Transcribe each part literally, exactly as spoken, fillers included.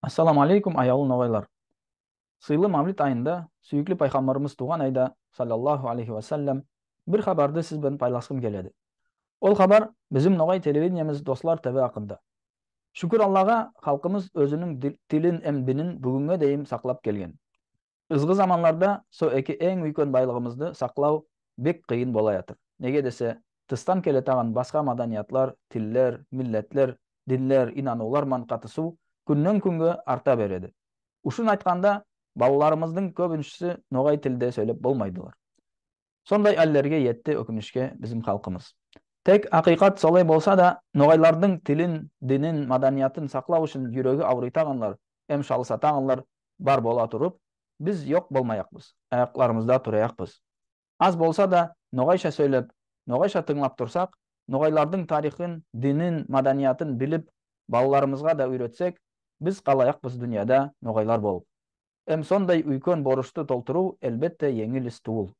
Ассаламу алейкум, аявлы ногайлар. Сыйлы Мавлид айында, суьйикли пайхамбарымыз тувган айда, саллаллаху алейхи ва саллам, бир хабарды сиз бен пайласкым келеди. Ол хабар бизим ногай телевидениемиз Дослар ТВ акында. Шуькир Аллага, халкымыз оьзининъ дил- тилин эм динин буьгуьнге дейим саклап келген. Ызгы заманларда со эки энъ уьйкен байлыгымызды саклав бек кыйын бола ятыр. Неге десе, тыстан келетаган баска маданиятлар, тиллер, миллетлер, динлер, инанувлар ман катысув куьннен куьнге арта береди. Шынын айтканда, балаларымыздынъ коьбиншиси ногай тилде соьйлеп болмайдылар. Сондай аьллерге етти, оькинишке, бизим халкымыз. Тек акыйкат солай болса да, ногайлардынъ тилин, динин, маданиятын саклав уьшин юреги авырыйтаганлар эм шалысатаганлар бар бола турып, биз йок болмаякпыз, аякларымызда тураякпыз. Аз болса да, ногайша соьйлеп, ногайша тынълап турсак, ногайлардынъ тарихин, динин, маданиятын билип, балаларымызга да уьйретсек, биз калаякпыз дуныяда ногайлар болып. Эм сондай уьйкен борышты толтырув, аьлбетте, енъил ис тувыл.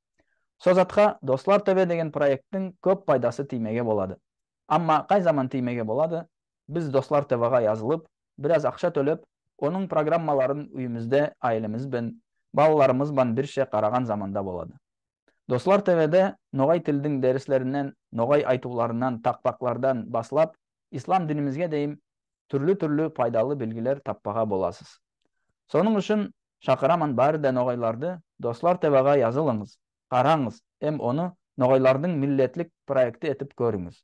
Со затка Дослар ТВ деген проекттинъ коьп пайдасы тиймеге болады. Амма кай заман тиймеге болады? Биз Дослар ТВ-га язылып, бираз акша тоьлеп, онынъ программаларын уьйимизде аьелемиз бен, балаларымыз бан бирше караган заманда болады. Дослар ТВ-де ногай тилдинъ дерислериннен, ногай айтувларыннан, такпаклардан баслап, ислам динимизге дейим туьрли-туьрли пайдалы билгилер таппага боласыз. Сонынъ уьшин шакыраман баьри де ногайларды Дослар ТВ-га язылынъыз, каранъыз эм оны ногайлардынъ миллетлик проекти этип коьринъиз.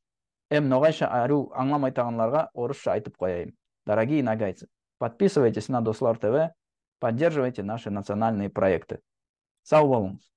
Эм ногайша арув анъламайтаганларга орысша айтып кояйым. Дорогие ногайцы, подписывайтесь на Дослар ТВ, поддерживайте наши национальные проекты. Сав болынъыз.